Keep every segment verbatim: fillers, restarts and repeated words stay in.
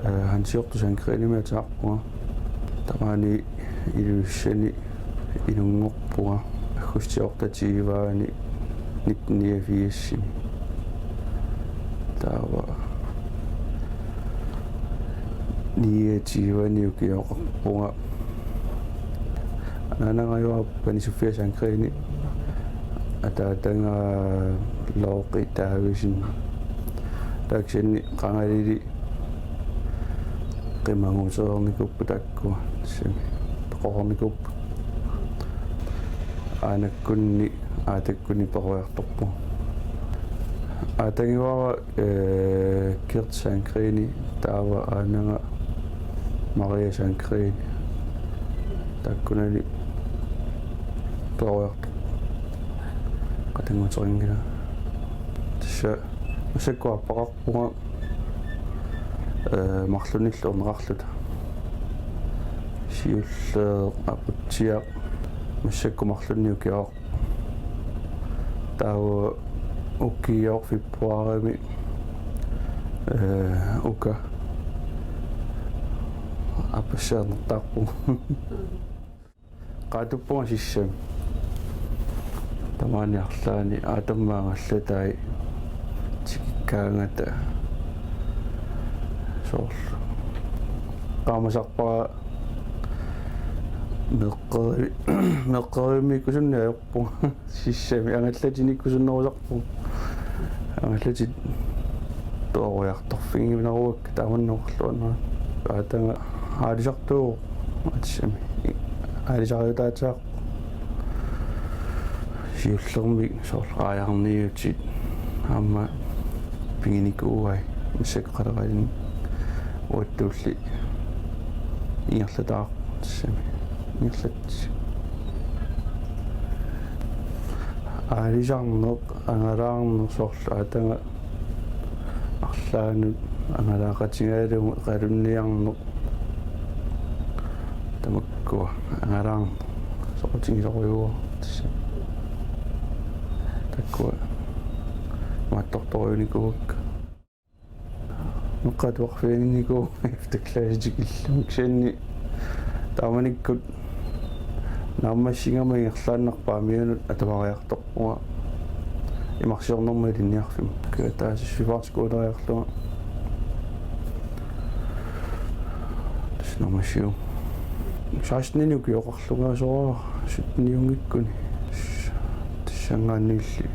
Hansiortut Sandgreenimi ateqarpunga. Tamaani Ilulissani inunngorpunga aggustip otteogtyveani nitten niogfirsimi. Taava niogtyveani ukioqarpunga. Anaanaga ajuara Pani Sofia Sandgreen, ataataga Looqi Davidsen. Taava kisianni qangalili qimaguutereernikuupput taakkua, tassami toqornikuupput. Aanakkunni, aatakkunni peroriartorpunga. Aatagiuara, eh, Gert Sandgreen, taava aanaga Maria Sandgreen. Taakkunani peroriartorpunga. Qatanngutiginngilanga. Tassa massakkut aappaqarpunga, eh, marlunnillu orneqarluta. Siulleq, Aputsiaq, massakkut marlunnik ukioqarpoq. Taava ukioq februarimi, eh, uka aappassaannertaarpunga. Qaatuppunga sissami. Tamaani arlaanni aatammaagallattai tikikkaangata soorlu. Qaamasarpara meeqqeri-, meeqqerivimmikkusunneq ajorpunga. Sissami angallatinikkusunnerusarpunga. Angallatit peroriartorfigineruakka taamanna oqarluarnera. Aataga aalisartuuvoq, tassami. Aalisariutaatigaarput. Siullermik soorlu aajarniutit aamma piginikuuai, massakkut qaleralinnik uattulli ingerlataarput, tassami. Ingerlat. Aalisarneq, angalaarneq, soorlu aataga arlaannut angalaaqatigalugu qalunniarneq. Tamakkua angalaarneq soqutigisorujuuara, tassami. Taakkua imaattortorujunikuuakka. Meeqqat atuarfianinnikuuakka efterklassit tikillugu, kisianni taamanikkut naammassigama ingerlaannaq Paamiunut atuariartorpunga. Imarsiornermut ilinniarfimma. Kiataasi sifaartikuuleriarlunga. Tassa naammassivugut. Seksteninik ukioqarlunga soorlu sytteniunngikkuni. Tassanngaanniilli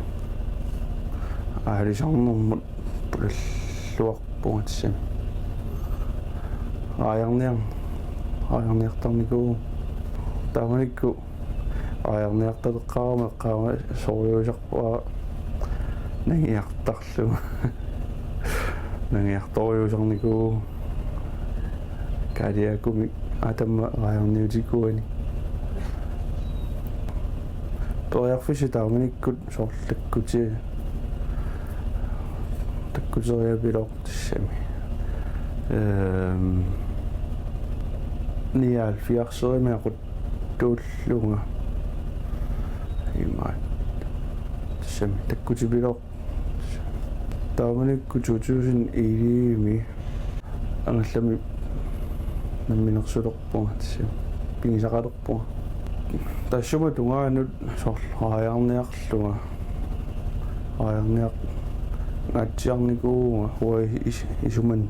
aalisarnermut pulalluarpunga, tassami. Aajarniar-, aajarniartarnikuuvugut. Taamanikkut aajarniartaleqqaarama eqqaamasorujussuusarpara nangiartarlunga. Nangiartorujussuusarnikuuvugut. Kaaliakumik aataga aajarniutikuuani. Periarfissat taamanikkut soorlu takkuti-, takkuteriapiloorput, tassami. Ehm, nioghalvfjerdserimi aquttuullunga. Imaat. Tassami takkutipiloorput. Taamanikkut to tusind ellevemi angallamik namminersulerpunga, tassami pigisaqalerpunga. Taassuma tungaanut soorlu aajarniarlunga, aajarniar-, aajarniarnikuuvunga uanga is-, isumanni.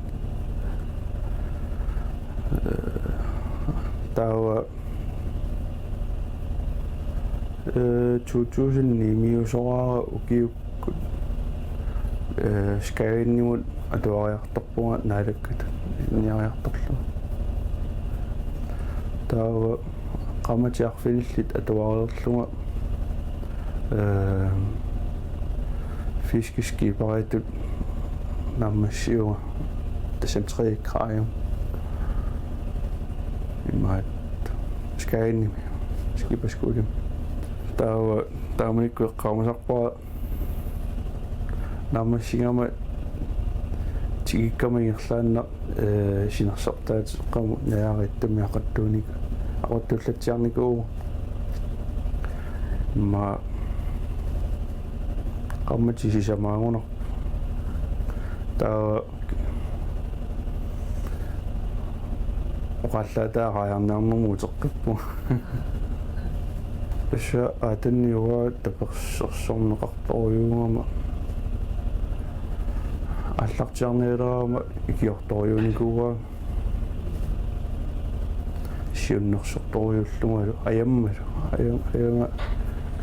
Taava, eh, to tusind ni-miusoraara ukiukkut, eh, Skagenimut atuariartorpunga Naalakkatut ilinniariartorlunga. Taava qaammatit arfinillit atuareerlunga, eh, fiskeskiberitut naammassivunga, tassami tre grader. Imaat Skagenimi, skipperskolemi. Taava taamanikkut eqqaamasarpara naammassigama tikikkama ingerlaannaq, eh, sinersortaateqqamut najaarittumik aquttuunik-, aquttullatsiarnikuuvugut. Immaqa qaammatit sisamaagunarput. Taava Oqallaataaraajarniarnermut uteqqippunga. Tassa attenniugaat tapersersorneqartorujuugama. Aallartiarnialerama ikiortorujuunikuugaanga. Siunnersortorujuullungalu ajammalu. Ajam-, ajama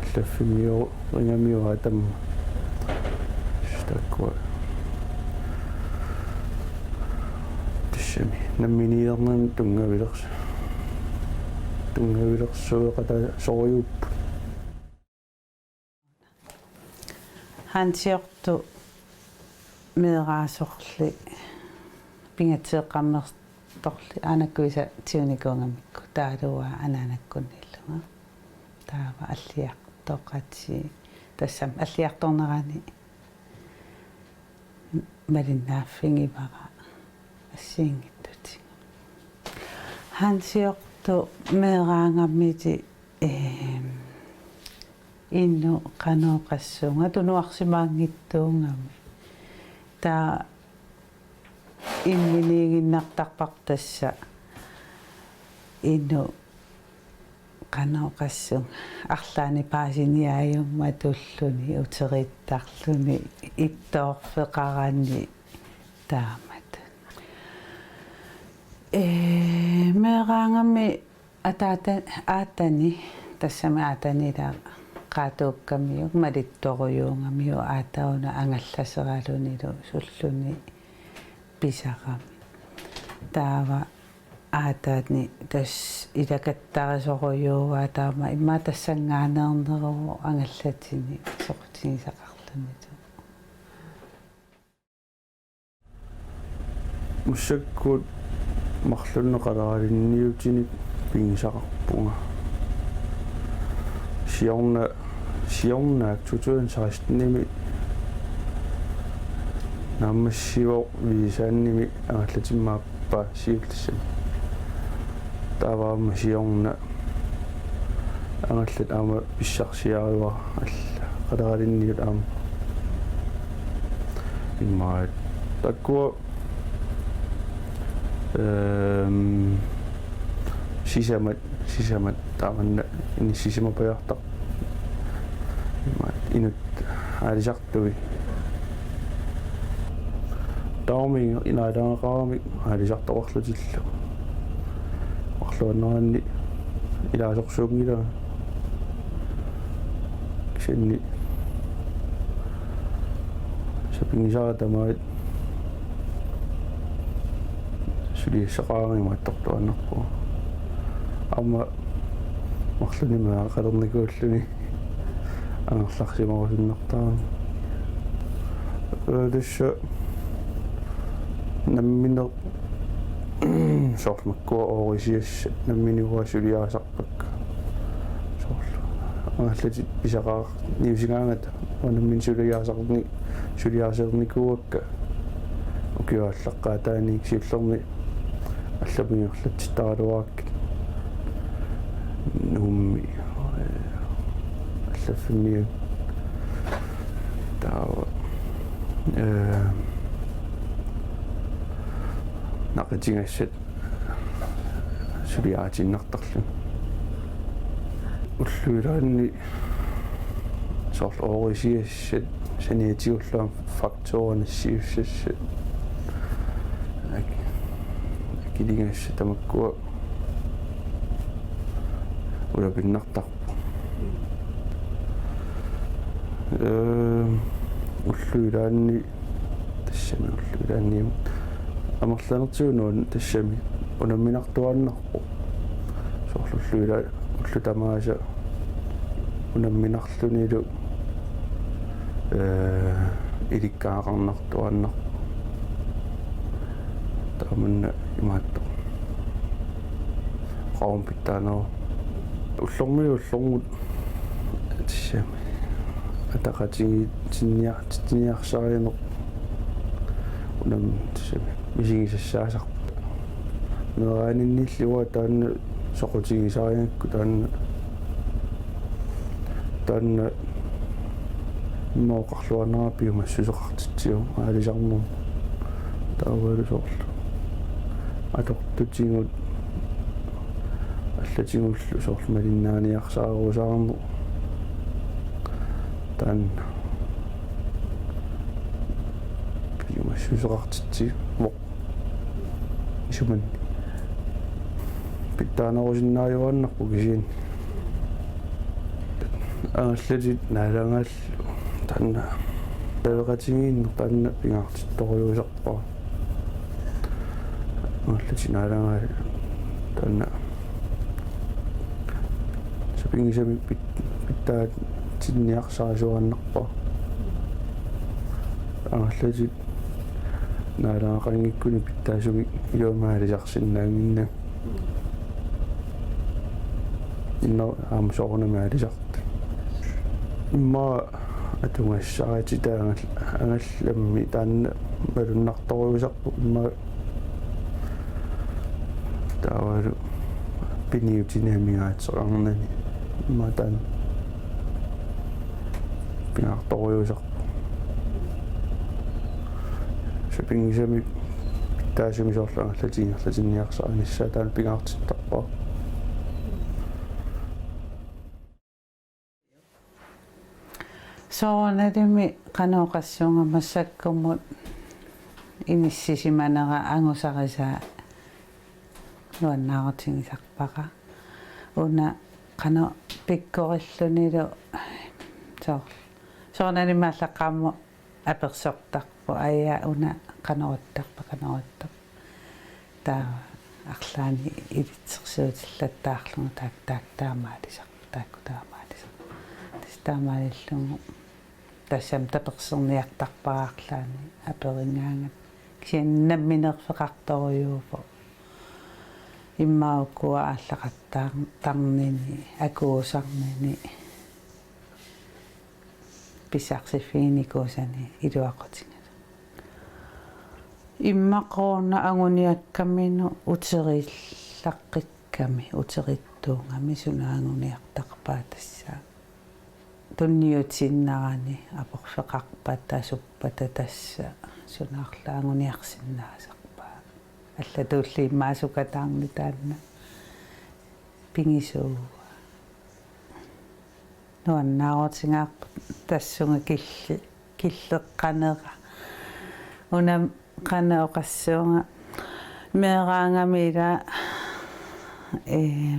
allaffimmiu- ringamiuaat aamma. Taakkua. Tassami. Namminiilernermut tunngavilers-, tunngavilersueqataasorujuupput. Hansiortoq meeraasorli pingatsiaqqammersortorli aanakkuisa tiunikuugamikku taavalu anaanakkunniillunga. Taava alliartoqatii tassami alliartornerani malinnaaffigivara assigiinngitsutigut. Hansiortoq meeraagamiuk, eem, inuk qanoq oqassunga tunuarsimaanngitsuugami. Taava imminiiginnartarparput tassa inuk qanoq oqassunga arlaannik paasiniaajummatulluunniit uterittarluni ittoorfeqarani taamatut. Ee, meeraagami ataata-, aattani, tassami aattani ila qaatuukkamiuk malittorujuugamiuk aattauna angallaseralunilu sulluni pisarami. Taava aattani tassa ilakattarisorujuugaa taama immaqa tassanngaanneerneruvoq angallatini soqutigisaqarlunilu. Massakkut marlunnik qaleralinniutinik pigisaqarpunga. Siorna-, siornaak to tusind seksten-imi naammassivoq Hvide Sandimi angallatimmi aappaa siulleq tassani. Taava aamma siorna angallat aamma pissarsiarivara alla qaleralinniut aamma. Immaqa taakkua, ehm, sisamat, sisamat taamanna ini sisamapajortarput. Immaqa inuk aalisartui. Taamani inaalagaqaramik aalisartoqarlutillu. Marluanneranni ilaasorsuunngilanga. Kisianni sapinngisara tamaat suliassaqarami imaattortuaannarpunga. Aamma marlunnik meeraqalernikuulluni angerlarsimarusunnartarami. Ee, tassa nammineq soorlu makkua oorisiassat nammineq uanga suliaasarpakka. Soorlu angallatit pisaqarniusigaangata uanga nammineq suliaasarni-, suliaasarnikuuakka. Ukiup aallaqqaataaniit siullermik allaffimmiorlatsittaraluarakkit. Nuummi, ee, allaffimmiut. Taava, ee, naqitigassat suliaatiinnartarluni. Ullut ilaanni soorlu oorisiassat saniatigullu aamma faktuura nassiussassat. Ak-, akiligassat tamakkua ulapinnartarput. Ee, ullut ilaanni tassami ullut ilaanni amerlanertigut nuann-, tassami unamminartuaannarpoq. Soorlu ullut ila-, ullut tamaasa unamminarlunilu, ee, ilikkagaqarnartuaannarpoq. Taamanna imaattoq. Qaum pitsaanera. Ullormiit ullormut tassami ataqatigiitsinniar-, -titsiniarsarineq unam-, tassami misigisassaasarpoq. Meeraaninnillu uanga taanna soqutigisarigakku taanna, taanna immaqa oqarluarnera piumassuseqartitsivoq aalisarnermut. Taavalu soorlu. Atortutigut Allatigullu soorlu malinnaaniarsarusaarneq taanna piumassuseqartitsivoq isumanni. Pitsaanerusinnaajuaannarpoq kisianni angallatit naalagaallu taanna taveqatigiinneq taanna pingaartittorujussuusarpara. Angallatit naalagaallu taanna sapinngisamik pit-, pitsaatinniarsarisuaannarpara. Angallatit naalagaqanngikkunik pitsaasumik iluamik aalisarsinnaannginnami. Inna aamma soorunami aalisartut. Immaqa atugassarititaa angal-, angallammi taanna malunnartorujussuusarpoq immaqa taavalu piniutinik amigaateqarnani immaqa taanna pingaartorujussuusarpoq. Sapinngisamik pitsaassumik soorlu angallatit ingerlatinniarsarinissaat taanna pingaartittarpara. Soorunalimi qanoq oqassuunga massakkumut inissisimanera angusarisaa nuannaarutigisarpara. Una qanoq pikkorillunilu soor-, soorunalimi aallaqqaammut apersortarpoq: Aja, una qanoq ittarpa, qanoq ittarpa? Taava arlaannik ilitsersuutillattaarlugu taak-, taakku taamaalisarput, taakku taamaalisarput. Tassa taamaalillugu tassami taperserniartarpara arlaannik aperigaangat. Kisianni namminerfeqartorujuuvoq. Immaqa ukua aallaqattaar-, tarnini, akuusarnini, pissarsiffiginikuusani iluaqutigalugu. Immaqa una anguniakkaminut uteriillaqqikkami, uterittuugami suna anguniartarpaa tassa. Tunniutiinnarani aporfeqarpata, asuppata tassa, sunaarla anguniarsinnaasarpaa. Allatuulli immaqa sukataarni taanna pigisuuaa. Nuannaarutigaarput tassunga killi-, killeqqanera. Una qanoq oqassuunga meeraagami ila, ee,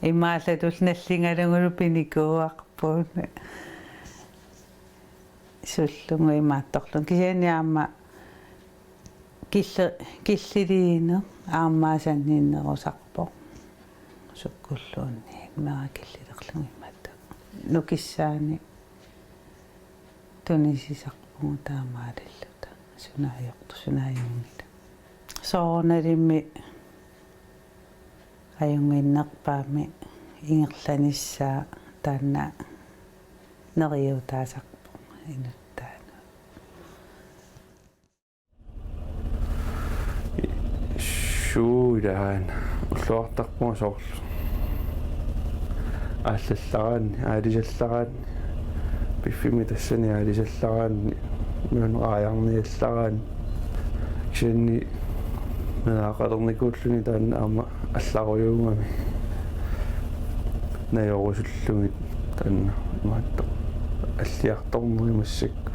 imaallatul nalligalugulu pinikuuarput. Sullugu imaattorlugu. Kisianni aamma killi-, killiliineq aamma asanninnerusarpoq. Sukkulluunniit meeraq killilerlugu imaattoq. Nukissaani tunisisarpugut taamaalilluta. Suna ajortoq, suna ajunngilaq. Soorunalimi ajunnginnerpaamik ingerlanissaa taanna neriuutaasarpoq inuttaanut. Suu, ilaana ulluartarpunga soorlu aallallaraanni, aalisallaraanni, piffimmi tassani aalisallaraanni, nuanneqaajarniallaraanni. Kisianni meeraqalernikuulluni taanna aamma allarujuugami. Najorusullugit taanna imaattoq alliartorneri massakkut.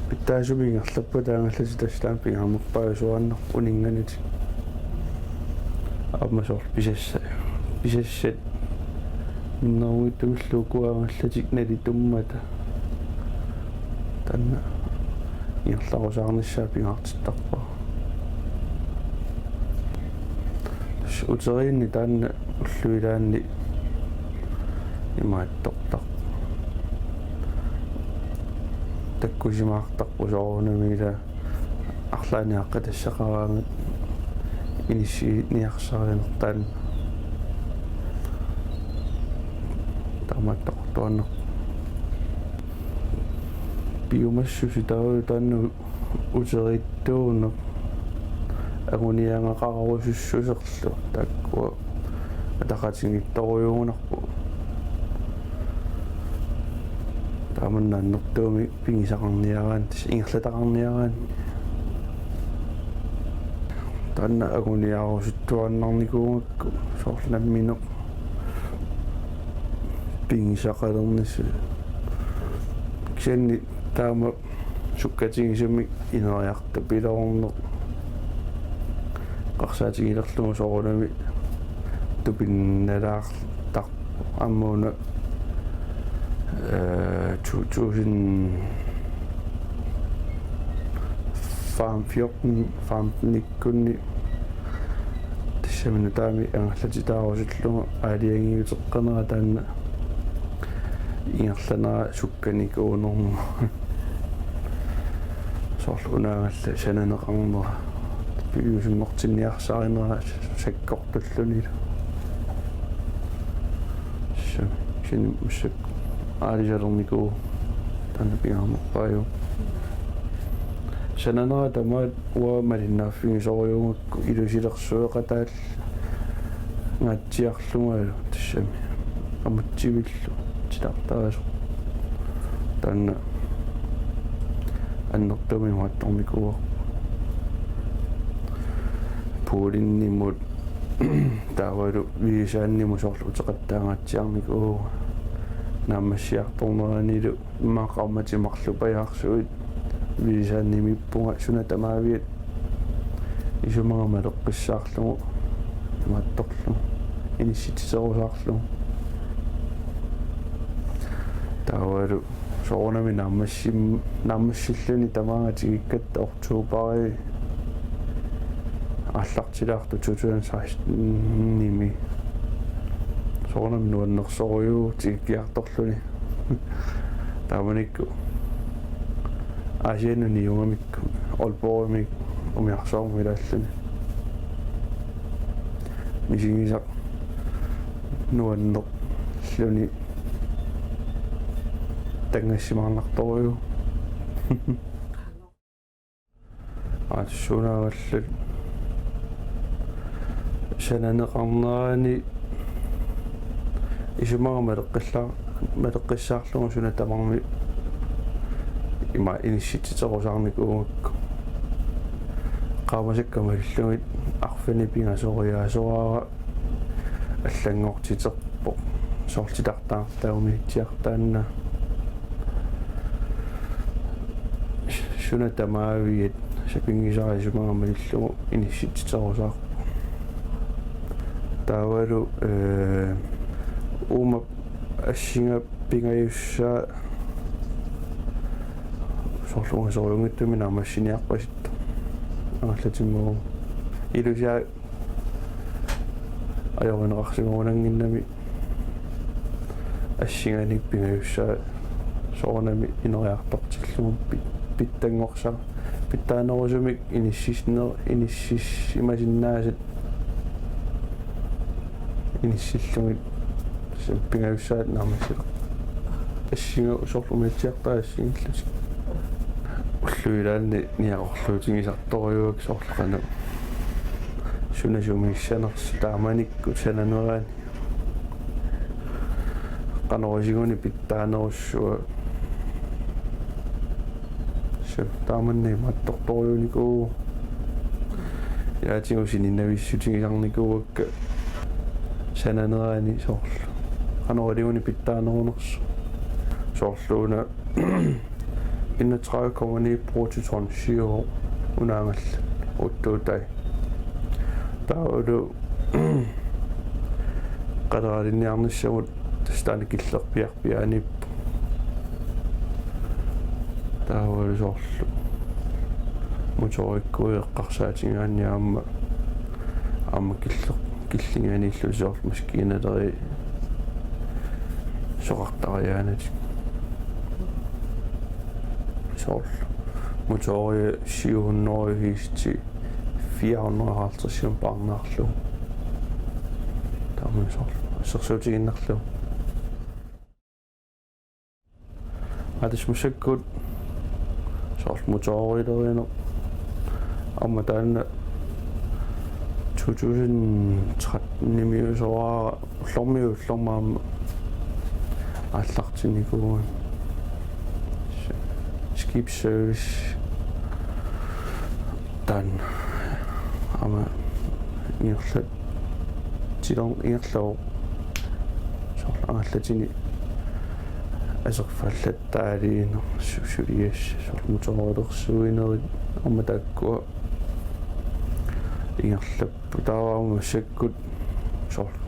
Pitsaasumik ingerlappata angallatit tassa taama pingaarnerpaajusuaannarput uninngannatik. Aamma soorlu pisassa-, pisassat minnerunngitsumillu ukua angallatit nalitummata. Taanna ingerlarusaarnissaa pingaartittarpara. Tassa uteriinni taanna ullut ilaanni imaattortarpoq. Takkusimaartarpoq soorunami ila arlaannik aaqqitassaqaraangat inissiniarsarinertaan taamaattoqartuaannarpoq. Piumassuseq taavalu taanna uterittuuneq anguniagaqararusussuserlu taakkua ataqatigiittorujuugunarpoq. Taamanna annertuumik pigisaqarniaraanni, tassa ingerlataqarniaraanni. Taanna anguniarusuttuaannarnikuugakku soorlu nammineq pigisaqalernissaq. Kisianni taama sukkatigisumik ineriartorpiloorneq eqqarsaatigilerlugu soorunami tupinnalaartarpoq aamma una, øh, to tusind fjorten, femten-ikkunni tassami nutaamik angallatitaarusullugu aalajangiuteqqanera taanna ingerlanera sukkanikuunermut. Soorlu una angallat sananeqarnera piviusunngortinniarsarinerat sakkortullunilu. Tassami kisianni massakkut aalisalernikuuvoq, taanna pingaarnerpaajuvoq. Sananera tamaat uanga malinnaaffigisorujussuugakku ilusilersueqataallu ngaatsiarlungalu tassami amutsivillu titartaasoq. Taanna annertuumik imaattornikuuarput. Poolinimut taavalu Hvide Sandimut soorlu uteqattaangaatsiarnikuuara. Naammassiartorneranilu immaqa qaammatit marlupajaarsuit Hvide Sandimiippunga suna tamaaviat isumaga maleqqissaarlugu imaattorlugu inissitsiterusaarlugu. Taavalu soorunami naammassim-, naammassilluni tamaanga tikikkatta oktoberip aallartilaartoq to tusind seksten-imi. Soorunami nuannersorujuuvoq tikikkiartorluni. Taamanikkut Aasiannut niugamikku Aalborgimi umiarsuarmut ilaalluni. Misigisaq nuannerluni tanngassimaarnartorujuuvoq. Aatsisuunaagallat sananeqarnerani isumaga maleqqilla-, maleqqissaarlugu suna tamarmi ima inissitsiterusaarnikuugakku. Qaamasakka malillugit arfineq-pingasoriaasoraara allanngortiterpoq soorlu titartaartaamiitsiartaanna. Suna tamaaviat sapinngisara isumaga malillugu inissitsiterusaarpoq. Taavalu, øh, uuma assinga pingajussaa soorlu ungasorujuunngitsumik naammassiniarpasittoq. Angallatimmuuvoq. Ilusiaq ajorineqarsimaguninnginnami assinganik pingajussaa soorunami ineriartortillugu pi-, pitsanngorsa-, pitsaanerusumik inissisner-, inissisimasinnaasat inissillugit pingajussaat naammassileq. Assinga soorlu umiatsiartaa assinngillutik. Ullut ilaanni niaqorluutigisartorujuuakka soorlu qanoq suna sumiissanersoq taamanikkut sananerani. Qanoq isiguni pitsaanerussua. Tassa taamanna imaattortorujuunikuuvoq. Ilaatigut sininnaavissutigisarnikuuakka sananerani soorlu. Qanoq isiguni pitsaanerunersoq. Soorlu una enogtredive komma ni bruttoton siu una angallat uttuutai. Taavalu qaleralinniarnissamut tassa taanna killerpiarpiaaniippoq. Taavalu soorlu motorikkuit eqqarsaatigigaanni aamma, aamma killer-, killinganiillutik soorlu maskiinalerit soqartariaannatik. Soorlu motoria syv hundrede hiisti fire hundrede og halvtreds paarnaarlugu. Taama soorlu assersuutigiinnarlugu. Aa, tassa massakkut soorlu motorilerineq aamma taanna to tusind tretten-imiusoraara ullormiit ullormut aamma aallartinnikuuara. Skibsservice. Taanna Aamma ingerlatiler-, ingerlavoq. Soorlu angallatini aserfallataalerneq su-, suliassat, soorlu motorilersuinerit aamma taakkua ingerlapput. Taava aamma massakkut soorlu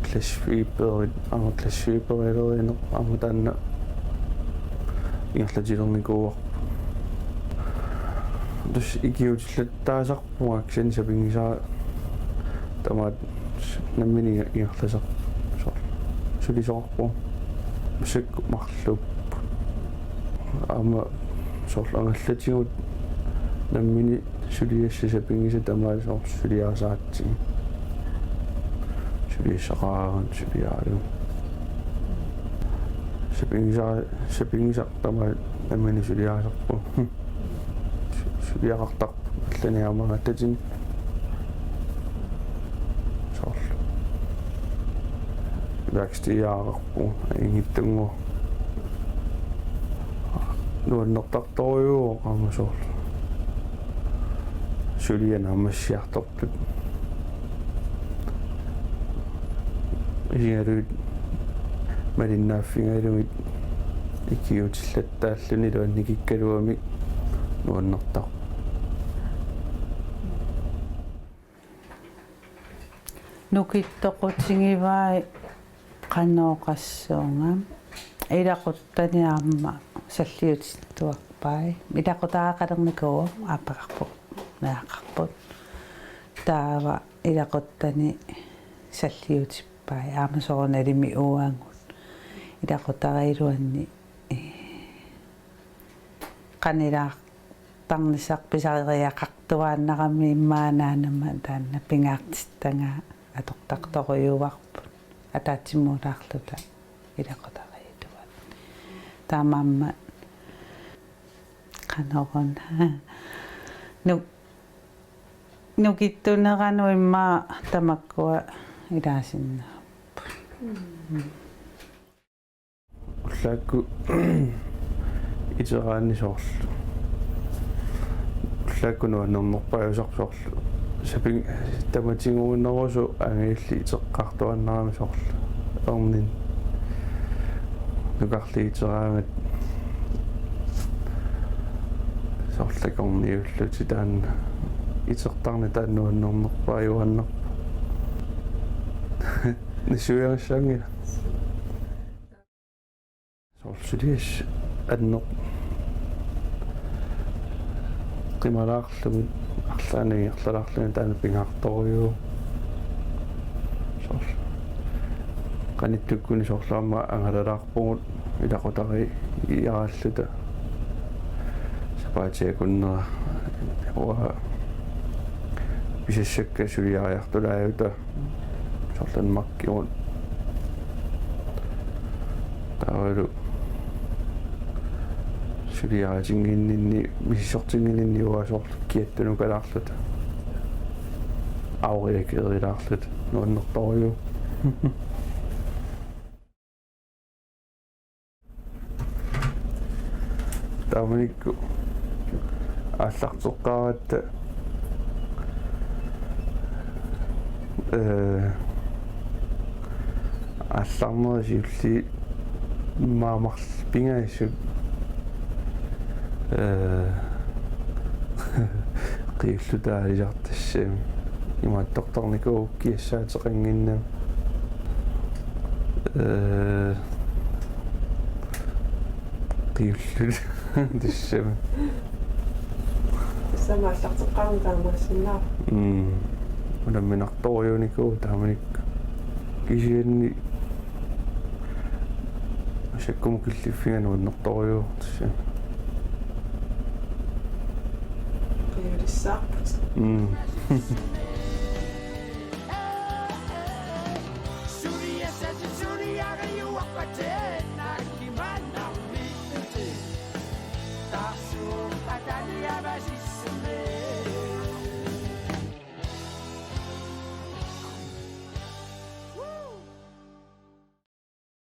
glasfiberit, aamma glasfiberilerineq aamma taanna ingerlatilernikuuarput. Tassa ikiutillattaasarpunga kisianni sapinngisara tamaat nammineq ingerlasar-, soorlu sulisoqarpunga massakkut marluupput. Aamma soorlu angallatigut nammineq suliassat sapinngisat tamaasa soorlu suliarisaratsigu. Suliassaqaraangat suliarineq. Sapinngisaq, sapinngisaq tamaat nammineq suliarisarpunga. Su-, suliaqartarpoq allanik aamma angallatini. Soorlu. Iværksætteriarpunga ajunngitsunnguaq. Nuannertartorujuuvoq aamma soorlu. Suliaq naammassiartorput. Isigalugit malinnaaffigalugit ikiutillattaalluni iluannikikkaluamik nuannertarpoq. Nukittoqutigivai qanoq oqassaanga. Ilaquttani aamma salliutittuarpai. Ilaqutariaqalernikuuvoq, aappaqarpoq, meeraqarpoq. Taava ilaquttani salliutippai. Aamma soorunalimi uagut. Ilaqutariit iluanni, ee, qanilaartarnissaq pisariaqartuaannarami immaqa anaanama taanna pingaartittagaa atortartorujuuarput. Ataatsimuulaarluta ilaqutariit iluanni. Taamaammat qanoruna. Nu-, nukittuneranut immaqa tamakkua ilaasinnaapput. Mm. Ullaakkut iteraanni soorlu. Ullaakkut nuannernerpaajusarpoq soorlu. Saping-, tamatinnguunerusoq angajulleq iteqqaartuaannarami soorlu. Ornin. Nukarliup iteraangat. Soorlu akorniullutik taanna. Itertarneq taanna nuannernerpaajuaannarpoq. Nassuiarissaanngilaq. Soorlu suliassat anneq qimalaarlugit arlaannik ingerlalaarlugit taanna pingaartorujuuvoq. Soorlu qanittukkuni soorlu aamma angalalaarpugut ilaqutariiaralluta sapaatip akunnera uanga pisassakka suliariartulaajuta. Soorlu Danmarkimut. Taavalu suliaritinnginninni, misissortinnginninni uanga soorlu kiattunukalaarluta. Auriakerilaarluta. Nuannertorujuuvoq. Taamanikkut aallarteqqaaratta, ee, aallarnerit siulliit immaqa marluk pingasut, ee, qiulluta aalisartassat imaattortarnikuupput kiassaateqannginnami. Ee, qiulluta tassami. Tassami aallarteqqaarami taamaassinnaavoq. Mm. Unamminartorujuunikuuvoq taamanikkut. Kisianni massakkut killiffiga nuannertorujuuvoq tassami. Qiulissaarput. Mm.